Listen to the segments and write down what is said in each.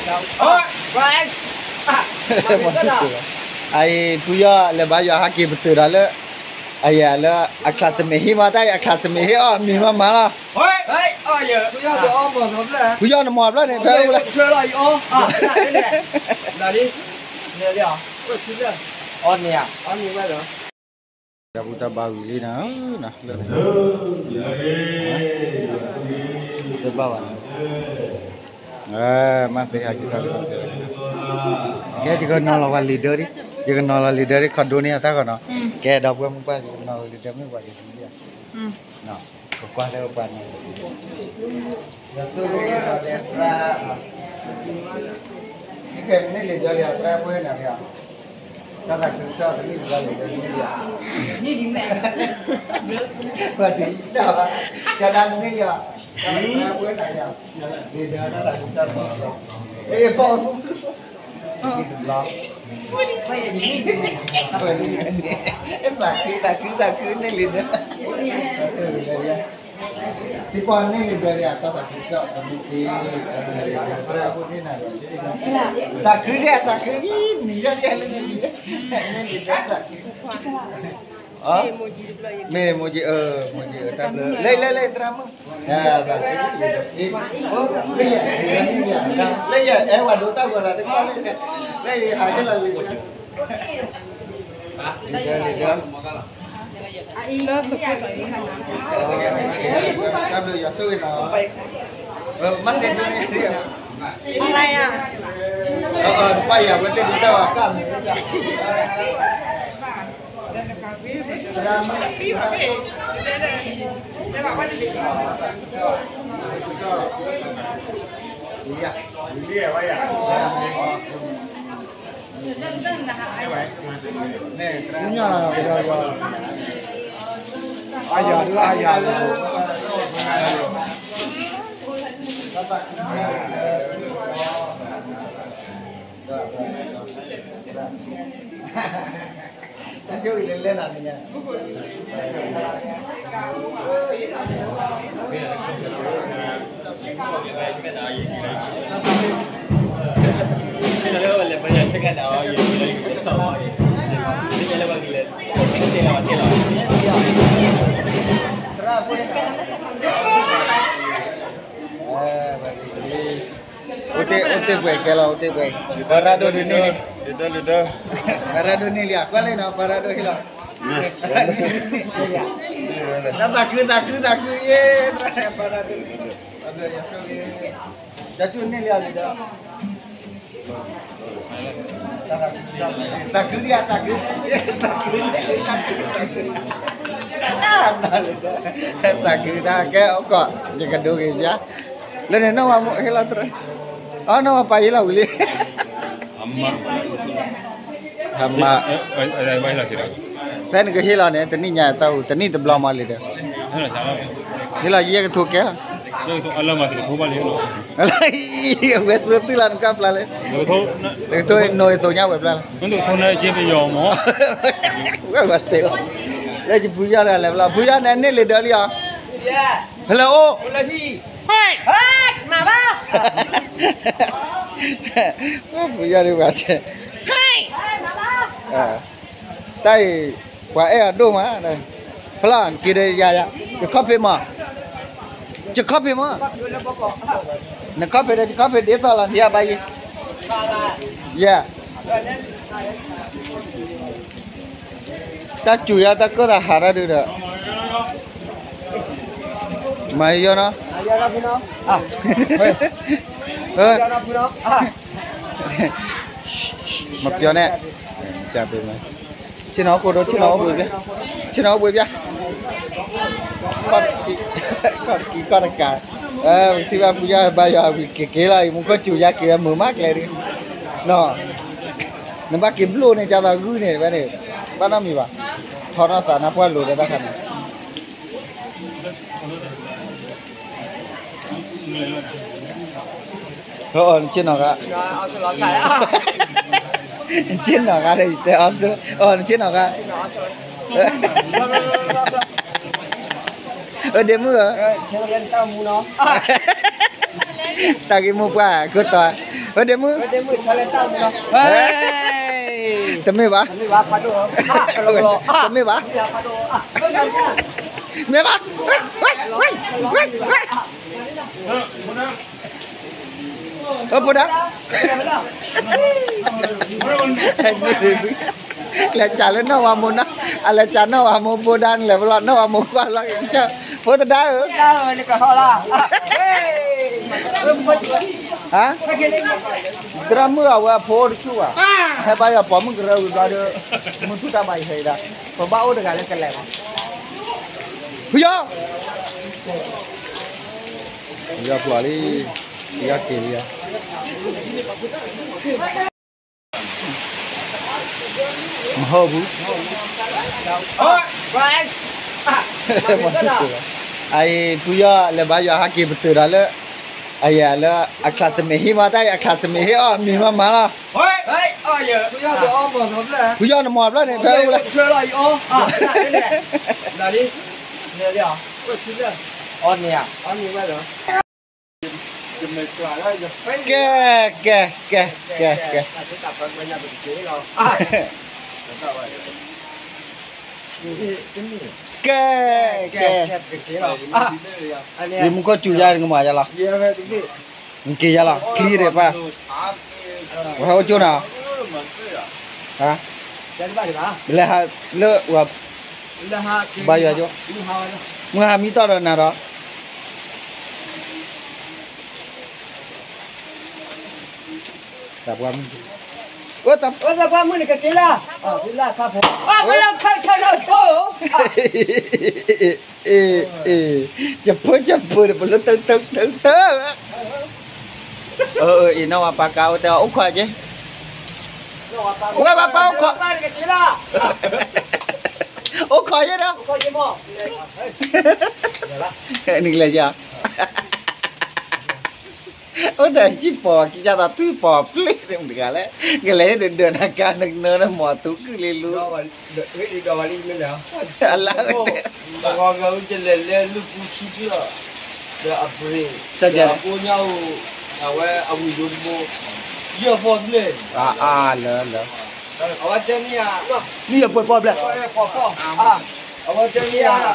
အအံၤ ဖုယီၢ်လဲၤဘါယွၤဟးက့ၤပတုာ်ဒီးလၢ အယၤလၢ အချၢ်စမ့ၣ်ဟံၣ်မး တၢ်အံၤ အချၢ်စမ့ၣ်ဟံၣ်အီၣ်မံၤမးမးလီၤ. ဖုယီၢ်နမီၤဖျၢၣ်န့ၣ် ဖဲအိၣ်လၢ တၢ်ဘူၣ်တၢ်ဘါဝံၤလံနၤ, တဘၣ်ဘၣ်, မ့ၢ်သ့ဟးက့ၤတၢ်လၢ, ကဲ ယကနီၤလီၤပှၤလံာ်ဒၢဒံး, ယကနီၤလီၤလံာ်ဒၢဒံး ခီဒိန့ၢ်အတၢ်ဃီနီၤ, ကဲ ဒီပုၢ်ဝဲၢ်မုၣ်ပှၢ် ယကနီၤလီၤလံာ်ဒၢမ့ၢ်ပှၤလံာ်ဒၢ, ကကွၢ်လၢပှၤန့ၣ် ယဆိၣ်ဂ့ၤဒီးသရၣ်, နကဲန့ၢ်လံာ်ဒၢလံအသရၣ်ပှဲၤနၤလံ, တၢ်သးခုကစီၣ်တမ့ၢ်တဘၣ်လံာ်ဒၢန့ၢ်လံ, ပှၤတံၤတၢ်ဘၣ်, ကဒၣ်န့ၢ်လံ, သရၣ်ပှဲၤနၤလံ, လံာ်ဒၢတၢ်သးခုကစီၣ်, အ့ၣ်ဖီၣ် သးခု သးခု သးခုန့ၢ်လံာ်ဒၢ, သံပှၢ်န့ၢ်လံာ်ဒၢလံအတၢ်သးခုကစီၣ်, သရၣ်ဖိန့ၢ်နၤလံ, သးခုကဲ သးခုအံၤ နံၤယီၢ်ဒ်လဲၣ်န့ၣ်, န့ၢ်လံာ်ဒၢသးခု မ့ၢ်မိၢ်ကံ, မိၢ်ကံ တၢ်ဘျုး လၢ လၢ လၢ သရၣ်မုၣ်, လၢယအဲၣ်ဝဲဒိတၢ်ဂီၤလၢတခီ, လၢယဟးဟ့ၣ်လီၤလံာ်ဒၢ, လံာ်ဒၢ, တၢ်ဘျုးယွၤဆိၣ်ဂ့ၤနီၤ, မ့ၢ်သ့ဒိန့ၣ်, တပၢ်ယၤ ပှၤသ့ဒိတၢ်ဘၣ်ကၢ်မ့ၢ် တၢ်ဆိၣ်ဂ့ၤလၢလဲၣ်နၤန့ၣ်ညါ, သရၣ်ဖိ, အိၣ်တ့ၢ်ပှဲၤကဲလီၤ အိၣ်တ့ၢ်ပှဲၤ, ပှၤရၢ်ဒိၣ်ဒုးန့ၢ်လံ, ပှၤရၢ်ဒိၣ်န့ၢ်လံ ကွၢ်လံနီၤ ပှၤရၢ်ဒိၣ်ဟ့ၣ်လီၤ, သးခု သးခု သးခု ယဲ, ပှၤရၢ်ဒိၣ်, ကၠီကၠူၣ်န့ၢ်လံအီၤလံဒီး သးခုဒံးဧါ သးခု, သးခု, သးခု, သးခုတၢ်ကဲအိၣ်ကီး ယကဒိဂ့ၤယါ, လၢန့ၣ်နီၢ်ဝဲမ့ၢ်ဟ့ၣ်လီၤတရၢ, အနီၢ်ဝဲပၢ်ဟ့ၣ်လီၤဝံၤလံ, ဟမါ, ဖဲနကဟ့ၣ်လီၤန့ၣ် တနံၣ်ညါတၢ်အူ တနံၣ်တဘျီမးလံဒီး, ဟ့ၣ်လီၤယဲၢ်ကထိကဲလီၤ, ဝဲဆိသုလၢနကၢ်ပျၢ်လၢ, တကထိနိယသိညါဝဲၤပျၢ်လၢ, ဝဲတဲလီၤ, လၢယဖုယီၢ်တဂၤလဲၤဘျီ ဖုယီၢ်န့ၣ်န့ၢ်လံာ်ဒၢလံအီၤ, hello, ဖုယီၢ်ဒ်ဝဲတဲ တၢ်အံၤ ပှၤအဲၣ်အီၤဒိၣ်မး, ဖလီၢ်က့ၤဒီးယၤယၤ, ယခီၣ်ဖံးမး, ယခီၣ်ဖံးမး, နခီၣ်ဖံးဒီးယခီၣ်ဖံးဒ်သိးလီၤ နယၤဘၣ်ယံၤ, ယဲ, တၢ်စူၤယၤတၢ်ကၢၣ်တၢ်ဟးတၢ်ဒုးဒီး, မၤယီၤနီၤ, မၤပျီန့ၣ်, ဆ့ၣ်နီၤအိၣ်ခိၣ်ဒိၣ် ဆ့ၣ်နီၤအိၣ်ဘှံးဘၣ်, ဆ့ၣ်နီၤအိၣ်ဘှံးဘၣ်, ခီၣ်တကံၢ်ခီၣ်တကး, ပကထံၣ်ဘၣ်ဖုယီၢ်ဘါယွၤဝံၤက့ၤက့ၤလီၤ ယမူခိၣ်စူၤယၤက့ၤဝဲမုာ်မးကျဲဒၣ်, နဘၣ်က့ၤဘျိၣ်န့ၣ် ကၢ်သးဂုၢ်န့ၣ်ဝဲန့ၣ်, ဘၣ်နီတမံၤဘၣ်, ထီနီၢ်သးနါပှၢ်လိၤဒီးတၢ်ခါန့ၣ် အီၣ် နဆ့ၣ်နီၤဂၤ, နဆ့ၣ်နီၤဂၤဒီး ယတဲအီၣ်စ, အီၣ် နဆ့ၣ်နီၤဂၤ, အဒ့မုၣ်ဧၢ, တၢ်ဂ့ၢ်မိၢ်ပှၢ်ခိၣ်တီ ဝဲဒ့မုၣ်, တမ့ၢ်ဘၣ်, တမ့ၢ်ဘၣ်, မ့ၢ်ဘၣ်, အဖိဒၣ်, လဲၤစးလၢနီၢ်ဝါမိၢ်နီၤ, အလဲၤစးနီၢ်ဝါမိၢ်ဖိဒၣ်န့ၣ်လဲၣ်, ဘၣ်လီၤနီၢ်ဝါမိၢ်ကွၢ်လီၤ, ဖိသဒါဧၢ, သရၣ်မုၣ်အဝဲအဖိတဆူၣ်ဘၣ်, ဟဲဘါယွၤပိာ်မုၣ်ကရၢဝံၤဘျီဒီး, မုၢ်ထူၣ်တၢ်ဘၣ်ယဟဲဒၣ်, ပဘၣ်အိၣ်တဂၤလၢကလဲၤမး, ဖုယီၤ, ဖုယီၤပျီလံ, ဖုယီၤက့ၤလံဧါ, မဟီၣ်ဘူး, အအံၤ ဖုယီၤလဲၤဘါယွၤဟးက့ၤပတုာ်ဒီးလၢ, အယၤလၢ အ classmate ဟံၣ်မး, တၢ်အံၤ အ classmate ဟ့ၣ်အီၣ်မံၤမးမးလီၤ, ဖုယီၤနမီၤဖျၢၣ်န့ၣ် ဖဲအိၣ်လၢ ကဲ ကဲ ကဲ ကဲ ကဲ ကဲ ကဲ, ယမူခိၣ်စူၤယါကမၤယါလီၤ, နက့ၤယါလီၤ, ချံဒံးပၢ်, ဝဲဟဲအိၣ်ကၠိနၤ, လဲၤဟးလၢ, ဘါယွၤကၠိ, မုၢ်ဟါမံတီၢ်ဒီးနၤဒီး တၢ်ပှၢ်မုၣ်, အိၣ်တၢ်ပှၢ်မုၣ်န့ၣ်ကက့ၤလၢ, လၢခါဖဲ, ပလီၢ်ခါဆၢထၢၣ်ဆိ, အ့ၣ်, ယဖၢယဖၢဒီး ပလၢတၢ်တၢ်တၢ်, အ့ၣ် နီၢ်ဝါပၢ်ကါအိၣ်တဲအီၤ အိၣ်ခိးက့ၤ, ဝဲပၢ်ပၢ်အိၣ်ခိး, အိၣ်ခိးယဲဒီး, နကလဲၤယၤ အိၣ်တၢ်စံၣ်ပိာ် ကံၢ်ကၢ်သးသွံၣ်ပိာ်ပျ့ၢ်တမုၢ်တဂၤလဲၣ်, ကလဲၤဟ့ၣ်ဒၢးဒၢးနၤကါနကနၢနမီၤသူကလုာ်လီၤ, အလါ, အါလၢလၢ, မ့ၢ်ယပှဲၤပီၣ်ဘျဲၣ် အဝဲတဲမ့ၢ်ဧါ,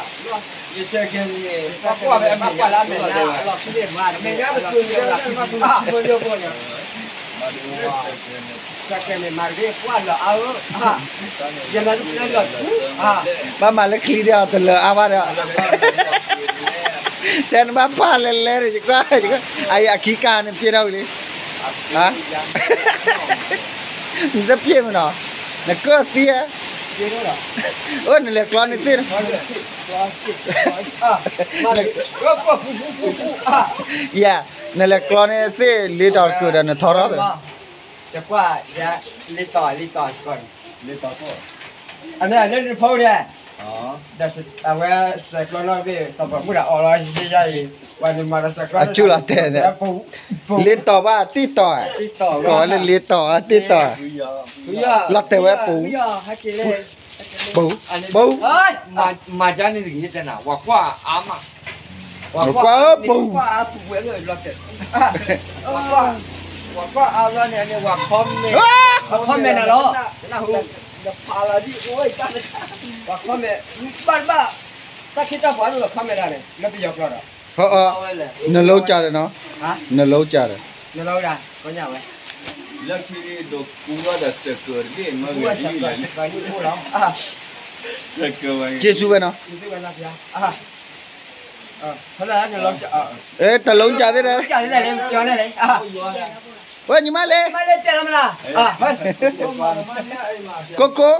ယစဲးကဲန့ၣ် ပှၤကွၢ်ဖဲအမဲာ်ညါ, အမဲာ်ညါတချုးန့ၣ် မၤတဂ့ၤ ပှၢ်လၢအအၢ, ယမၤတချုးလၢလီၤဆူ, ဘၣ်မၤလၢချံဒၣ်အီၤတလၢအါဘၣ်ဒီး, တဲနဘၣ်ဖးလဲၤလဲၤဒီး ယကွၢ်, အခံကါန့ၣ်ပျဲထီၣ်ဝံၤလံ, နတပျဲမးနီၤ, နကၢၣ်သံဧါ, အိၣ်နလဲၤကျီန့ၢ်သ့ၣ်, ယၤ, နလဲၤကျီန့ၢ်သ့ၣ်လ့တီၤတကုာ်ဒီးနထီထီၣ်သ့, အဝဲစဲးကျီနီၣ်ဘ့ၣ် သပှၢ်မုၣ်ဒီးအီၤလီၤ ယယအံၤ, အဆူၣ်လီၤတဲာ်န့ၣ်, လ့တီၤဘၣ် တံၢ်တီၤ, ကိးဝဲလၢလ့တီၤ တံၢ်တီၤ, လီၤတဲာ်ဝဲပူၤ, ပူၤ, ပူၤ, မၤကါန့ၣ်တဂ့ၤတဲနၤ, ဝၤကွၢ်အါမး, ဝၤကွၢ်ပူၤ, ဝၤကွၢ်အါဘျီန့ၣ်န့ၣ် ဝၤခီမဲာ်, ဝၤခီမဲာ်နၤလီၤ, ဝၤခီမဲာ်, ဘၣ်တဘၣ်, တၢ်ခ့တၢ်ပှၤလၢဝၤခီမဲာ်တဂၤန့ၣ် လၢပယီၤကျိာ်ဒီး, နလိကၢ်ဒီးနီၤ, နလိကၢ်ဒီး, နလိကၢ်ဝဲ လၢခံဒီးကူဝဲဒီးစၢၤကၢၤတဘ့ၣ်မ့ၢ်ဂ့ၤ, စၢၤကၢၤဝဲ, က့ၤဆူဝဲနီၤ, တလိကၢ်သ့ၣ်ဒီး, ဝဲညီမလေး, ကိုကို,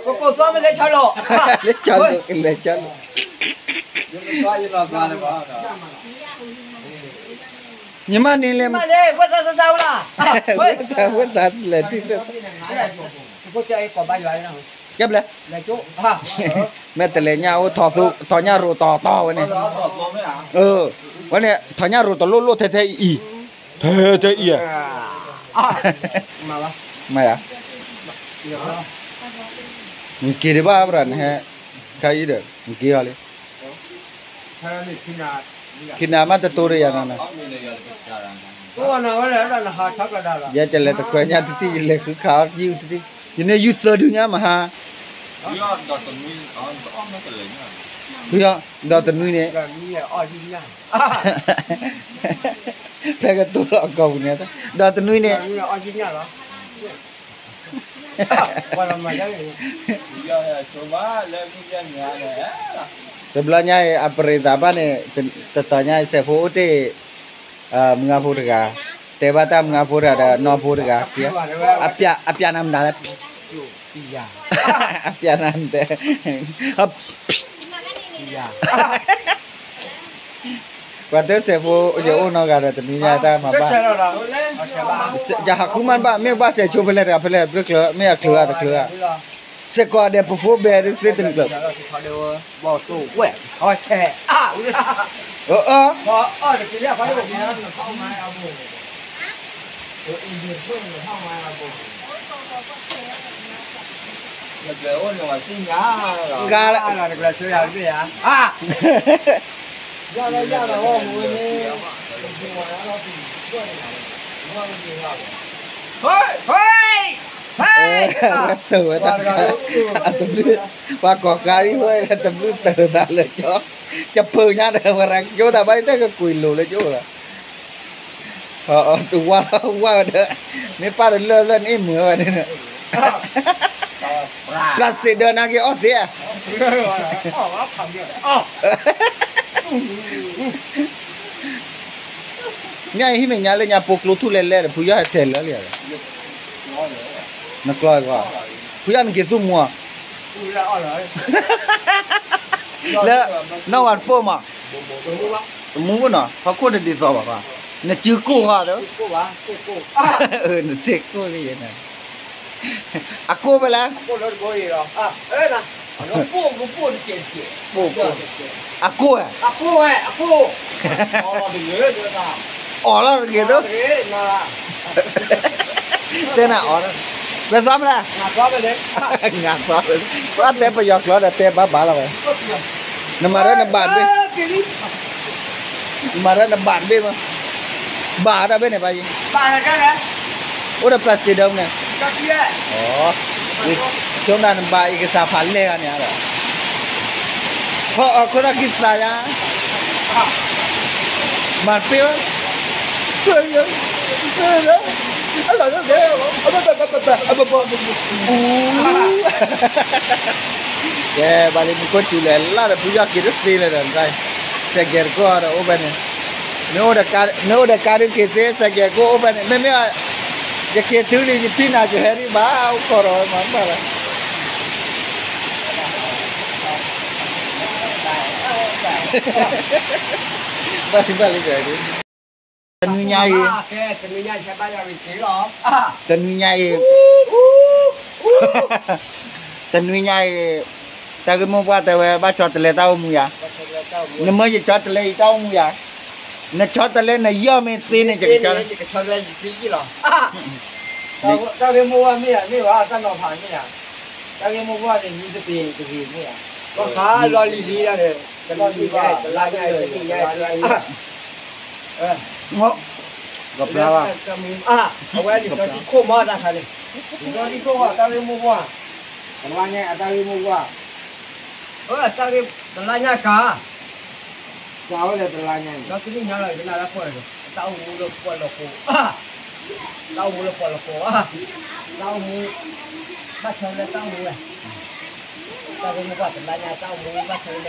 လဲၤဆီလိာ်, လဲၤဆီလိာ်, ညီမန့ၣ်လဲၤ, ဝဲသးလဲၤထံၣ်, ကဲဘျဲ, မ့ၢ်တလဲၤညၣ်အိၣ်, ထီၣ်ညၣ်ရိၤတီၤတီၤဝဲန့ၣ်, ဝဲန့ၣ် ထီၣ်ညၣ်ရိၤတလိၣ်လိၣ်ထဲထဲအံၤ, ထဲထဲအံၤ, မ့ၢ်ဧါ, နက့ၤဒံးဘၣ်ဘၣ်နဟဲ, ခါအံၤဒီး နက့ၤအီၤလံ, ခံနၤမ့ၢ်တတိၤဒီးယၤနီၤနီၤ ယဲကလဲၤတခွဲညါတထံၣ် ယလဲၤဃုခးအီၣ်ယုၢ်တထံၣ် ယန့ၢ်ယုၢ်သၢဒုညါမဟါ ဖုယီၢ် ဒီးတနွံန့ၣ် ဖဲကတိၤလီၤအကိာ်ပူၤန့ၣ် ဒီးတနွံန့ၣ် တဘျီညါအံၤ အပရံသးဘၣ်န့ၣ် တတီၤညါအံၤ စဲးဖိအိၣ်တ့ၢ် မုၢ်ဂၤဖိတဂၤ တဲဘၣ်တၢ်မုၢ်ဂၤဖိတဂၤဒီးနီၢ်ဖိတဂၤ အပျးနၤမတၤလဲၣ် အပျးနၤမတၤ ပှၤတစဲးဖိ ယအိၣ်နီတဂၤဒီး တနွံညါတၢ်မၤဘၣ် ယဟးဃုမးဘၣ် မ့ၢ်ဘၣ်စဲးဆိဖဲလဲၣ်တဂၤဖဲလဲၣ် တချုး မ့ၢ်အချုးဂၤတချုးဂၤ စဲးကိးဒီး ပဖိဘဲသ့ၣ်တနုာ်ကျၢၤ အၢ ဝဲတဝဲတၢ် အတဘျုး ပှၤကိးဃါဒ်ဝဲ တဘျုးတၢ်သးလၢကၠီ ကပၢၤညါဒီး ဝဲရၤကၠိတၢ်ဘၣ် တၢ်ကကွံာ်လိၤလၢကၠိလီၤ တဝါလီၤဝါဒီး မ့ၢ်ပၢ်တလၢၢ်လၢန့ၣ်မုာ်ဝဲန့ၣ် plastic ဒၢနၤက့ၤအီၣ်သ့ဧါ မ့ၢ်အဟံၣ်မဲာ်ညါလၢညါ ပိာ်ကျိထူၣ်လဲၤလဲၤဒီး ဖုယီၢ်ဟဲထဲးလၢလံဧါ နကျီကွၢ် ဖုယီၢ်နက့ၤသူၣ်မူဧါ လၢ နီၢ်ဝၤတပိၢ်မး တမူဘၣ်နီၤ ဟီၣ်ခိၣ်တဒ်သိးဘၣ်ကွၢ် နစုကိၢ်ဃီဒီး နထံၣ်ကိၢ်လံ အကိၢ်ဖဲလဲၣ် အကိၢ်ဝဲ အီၣ်လီၤတဂ့ၤသိး တဲနၤအီၣ် ပသးမလဲၣ် နသးမလဲၣ် ပှၤတဲပယီၤကျိာ်ဒီးတဲဘၣ်ဘၣ်လီၤဝဲ နမၤရၢနဘၣ်တဘ့ၣ် နမၤရၢနဘၣ်တဘ့ၣ်မး ဘၣ်တဘ့ၣ်န့ၣ်ဘၣ်ယံၤ အိၣ်ဒီး plastic ဒၢမန့ၣ် ဆိနၤနဘၣ်အံၤကစၢ်ဖးလဲၢ်ဂၤန့ၣ်ဒီး ဟီၣ်အီၤခိၣ်သၣ်ခံသးယါ မၤတပ့ၢ်ဝဲ ကဲ ဘၣ်လံမူခိၣ်စူၤလဲၤလၢ်ဒီး ဖုယီၢ်က့ၤတသ့လၢၤဒီး စဲးကဲးတကိးဒီးအိၣ်ဖဲန့ၣ် နအိၣ်ဒီးကါဒုးက့ၤသ့ စဲးကဲးကိၢ်အိၣ်ဖဲန့ၣ် မ့မ့ၢ် ယက့ၤတုၤလံ ယထံၣ်နၤယဟဲဒံးဘၣ် အိၣ်ခိးဒီးဝဲမၤဘၣ်လၢ ဘၣ်လံဘၣ်လံ တနွံညါအံၤ တနွံညါအံၤ တနွံညါအံၤ တၢ်ဂ့ၢ်မိၢ်ပှၢ်တဲဝဲ ဘၣ်ဆီတလဲတၢ်အိၣ်မူယၤ နမၢယဆီတလဲယတၢ်အိၣ်မူယၤ နဆီတလဲနယီၢ်မ့ၢ်သ့န့ၣ် ယကဆီ တၢ်ဂ့ၢ်မိၢ်ပှၢ်မ့ၢ်ဧါ မ့ၢ်ဝဲတၢ်နီၤဖးမ့ၢ်ဧါ တၢ်ဂ့ၢ်မိၢ်ပှၢ်န့ၣ် မံတပ့ၤတဂ့ၤမ့ၢ်ဧါ ကလီၤလံၤလံတလီၤလံၤ ကလီၤလံၤ ကလီၤလံၤ ကပျါဘၣ် အဝဲလံာ်စီဆှံခိၣ်မီတၢ်ခါန့ၣ် လံာ်စီဆှံခိၣ်မီတၢ်ခါန့ၣ် ကလါညါအတၢ်ဂ့ၢ်မိၢ်ပှၢ် အတၢ်ဂ့ၢ် ကလါညါကၤ ကၤဝဲဒီးတလါညါန့ၣ် ဒီးတနံၣ်ညါလီၤ ကနၣ်တၢ်ပှၢ်ဒီး တၢ်အိၣ်မူလၢပှၢ်လီၤကိး တၢ်အိၣ်မူလၢပှၢ်လီၤကိး တၢ်အိၣ်မူ ဘၣ်ဆၢလၢတၢ်အိၣ်မူဝဲ တၢ်ဂ့ၢ်မိၢ်ပှၢ်တလါညါ တၢ်အိၣ်မူဘၣ်ဆၢလၢ အိၣ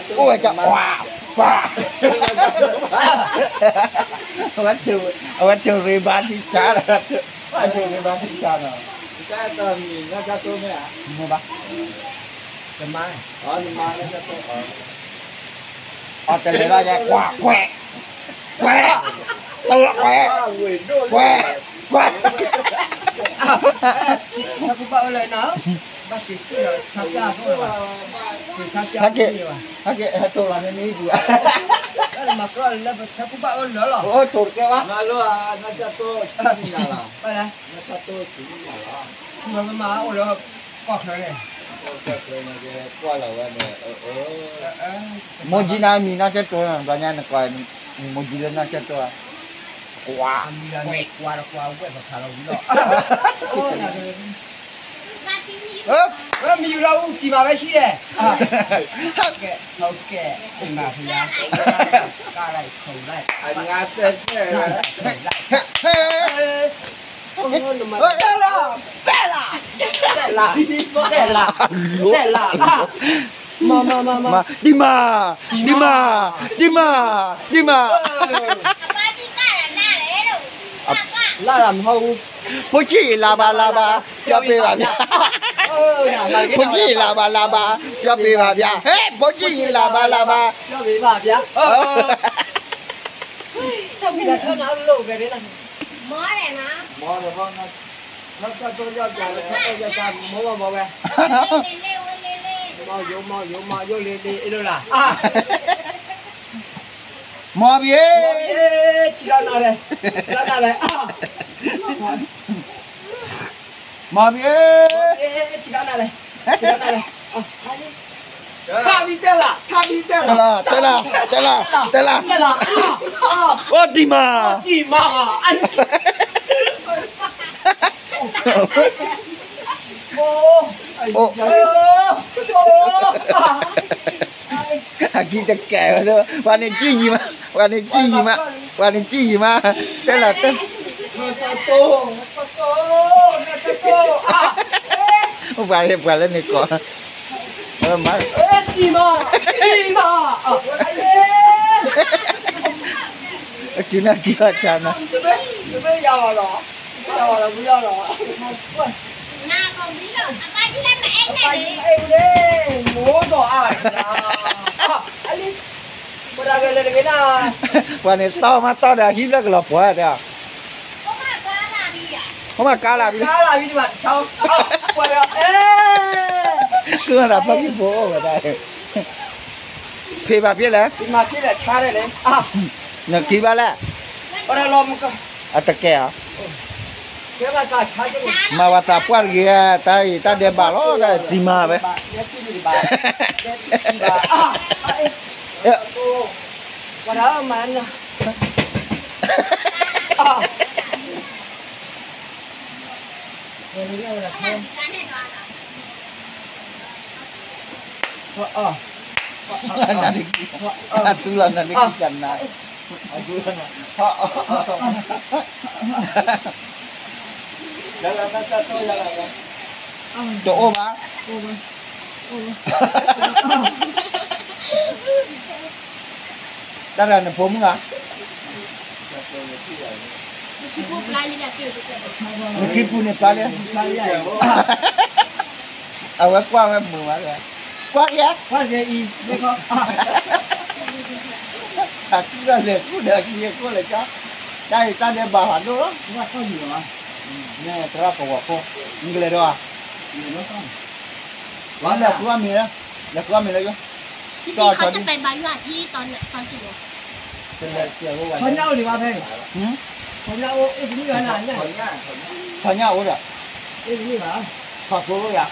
်ဝဲက ပှၤ ပှၤ အဝဲတိၢ်ရ့ဘါထံဆါဒီး အဝဲတိၢ်ရ့ဘါထံဆါဒီး မ့ၢ်ဘၣ် တမါ အီၤတလဲၤလီၤယဲ ကွၢ် ကွဲး ကွဲး တလီၤကွဲး ကွဲး ကွဲး ဟဲက့ၤ ဟဲက့ၤ ဟဲတိၢ်လီၤန့ၣ်န့ၣ်ပူၤ အိၣ်တိၢ်တကဲဘၣ် မၤမၤအိၣ်လၢကီၢ်ချၢန့ၣ် မိၢ်ကၠံနၤမံၤနီၢ်ကၠဲတိၢ်, ဘျီညါနကိး, မိၢ်ကၠံလၢနီၢ်ကၠဲတိၢ်, ကွၢ်, ကွၢ်, မံၤယူၤလီၤအူတံၢ်မးဝဲဆံးလဲၣ်, ဟဲကဲ, ဟဲကဲ, တံၢ်မးဖယါ, ကါလိုက်ခိၣ်လိုက်, အငါတဲတဲ, တဲလၢ, တဲလၢ, တဲလၢ, မၤ, မၤ, မၤ, မၤ, ဒံၣ်မး, ဒံၣ်မး, ဒံၣ်မး, ဒံၣ်မး, လၢ်လၢ်မဟီၣ်အူ, ဖိဆံးယံာ်လၤဘၣ်လၤဘၣ်, ပျီပ့ၤဘၣ်ပျီ, ဖိဆံးယံာ်လၤဘၣ်လၤဘၣ်, ပျီပ့ၤဘၣ်ပျီ, ဟဲ, ဖိဆံးယံာ်လၤဘၣ်လၤဘၣ်, ပျီပ့ၤဘၣ်ပျီ, တၢ်ဝံၤလီၤထီၣ်နၤအလိၣ်ကဲန့ၣ်လီၤ, မၤလဲၣ်နၤ, မၤလဲၣ်, နတၢ်တိၢ်ယီၢ်ပျီလၢနတၢ်တိၢ်ယီၢ်တၢ်မၤမၤဝဲ, မၤယိမၤယိမၤယိလ့လ့အ့ၣ်လိာ်လၢ်, မၤဘီ, ဆံးလီၤနၤလဲၣ်, ဆံးလီၤနၤလဲၣ်, မၤဘီ, ဆံးလီၤနၤလဲၣ်, ဆံးလီၤနၤလဲၣ်, ထါဘံတဲလၢ်, ထါဘံတဲလၢ်, တဲလၢ်, တဲလၢ်, တဲလၢ်, တဲလၢ်, အိၣ်ဒံၣ်မး, ဒံၣ်မး, အိၣ်, အခံတကဲဝဲ, ပှၤန့ၣ်ကံၣ်ယံၤမး, ပှၤန့ၣ်ကံၣ်ယံၤမး, ပှၤန့ၣ်ကံၣ်ယံၤမး, တဲလၢတဲ, ပှၤ, ပှၤလၢန့ၣ်ကိး, မၤ, တုၤနၢ်ကံၢ်အီၣ်ဆါနၤ, ပှၤန့ၣ်တီမးတီဒီးအဟံၣ်ဖျၢၣ်ကလီၤပှီၢ်တဲ, ဟိမးကါလၢ်ဘံ, ကါလၢ်ဘံ, ကါလၢ်ဘံ, ကသးဖျီခိၣ်ဖိအိၣ်ဝဲဒၣ်, ဖံးဘၣ်ဖျဲၣ်လဲၣ်, နကံၢ်ဘၣ်လဲၣ်, အတကဲဧါ, မၤဝဲသးပှၢ်တဂ့ၤ, တၢ်အံၤတၢ်ဒဲးဘးလီၤ, တၢ်အံၤတံၤမးဝဲ, အတူၢ်လီၤနၤန့ၣ်ကနၤ, တအိၣ်ဘၣ်, တၢ်တဂၤနဖိမုၣ်ဧါ, နခံပူၤန့ၣ်ပျါလံ, အဝဲကွၢ်ဝဲမုာ်မး, ကွၢ်က့ၤ, အကူၣ်တၢ်လဲၤကူၣ်ဒီးအကံအခိၣ်လဲၤကၠီ, တၢ်အံၤတၢ်ဒဲးဘးဖးဒိၣ်လီၤ, မ့ၢ်သရၣ်ကဝီၤခိၣ်, နကလဲၤဒီးဧါ, လဲၤဃုအီၣ်မ့ၤလၢ, လဲၤဃုအီၣ်မ့ၤလၢယိၣ်, ခီညၣ်အိၣ်ဒံးဘၣ်ဖဲ, ခီညၣ်အိၣ်ဒီး, ထီၣ်ဖိလၢယၤ,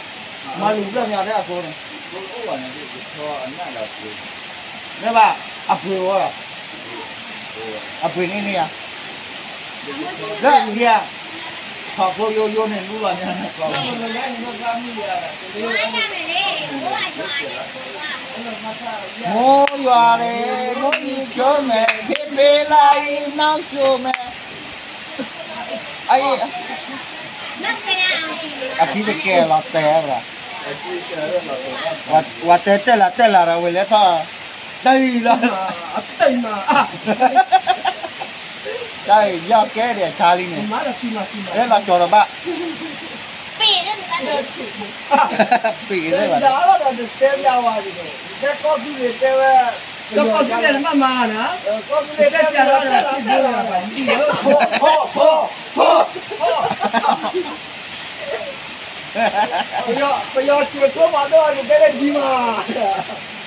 မၤလူၤဘျၢၣ်မ့ၢ်အီၤထဲအဖိန့ၣ်, မ့ၢ်ဘၣ်, အပှ့ၤဝဲဒီး, အပှ့ၤန့ၢ်န့ၢ်ယၤ, လၢအံၤဒံးဧါ, ထီၣ်ဖိယိယိန့ၣ်လူလီၤညါန့ၣ်, မိၢ်ယွၤန့ၣ်, မိၢ်ယွၤန့ၣ်, ဖ့ဖ့လၢအံၤနီၢ်ကၠိမဲာ် အံၤ, အခံတကဲလီၤတဲာ်, ဝၤတဲတဲလၢတဲလၢဒီးဝဲလဲၤထီၣ်, တၢ်အံၤလီၤ, တၢ်အံၤယီၢ်ကဲဒံးအဆါလံန့ၣ်, အဲၣ်လီၤကၠီၤဒီးဘၣ်, ပ့ၤလၢဘၣ်, ကီၢ်သူလ့ၤတဲဝဲ, ကီၢ်သူလ့ၤတဘၣ်မၤနၤ, ကီၢ်သူလ့ၤတဲဝဲ, ပယီၤစ့ၢ်ဖိမၤဒိၣ်အီၤန့ၣ် တဲလၢဒံးမး,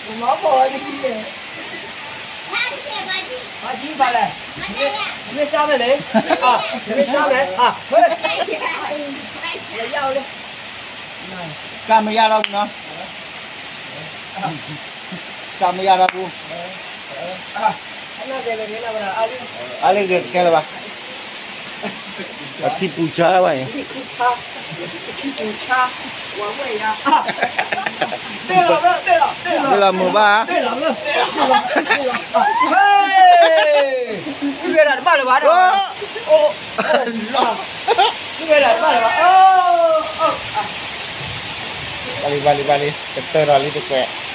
ပမၤဖီၣ်ဝဲတကံၢ်န့ၣ်, ဖးကံၢ်ဖးလဲၣ်, မ့ၢ်စၢ်မဲာ်န့ၣ်, မ့ၢ်စၢ်မဲာ်, ဟဲ, ယၤဝဲလၢ ကမယါဒီးပူၤနီၤ, ကမယါဒီးပူၤ, အါလၢဂ့ၤတကဲလၢၤဘၣ်, ပထံပူၤဆါဘၣ်အံၤ, တလီၤမုာ်ဘၣ်, ဘၣ်လံဘၣ်လံဘၣ်လံ ကတၢၢ်ဒီးလံတကွဲး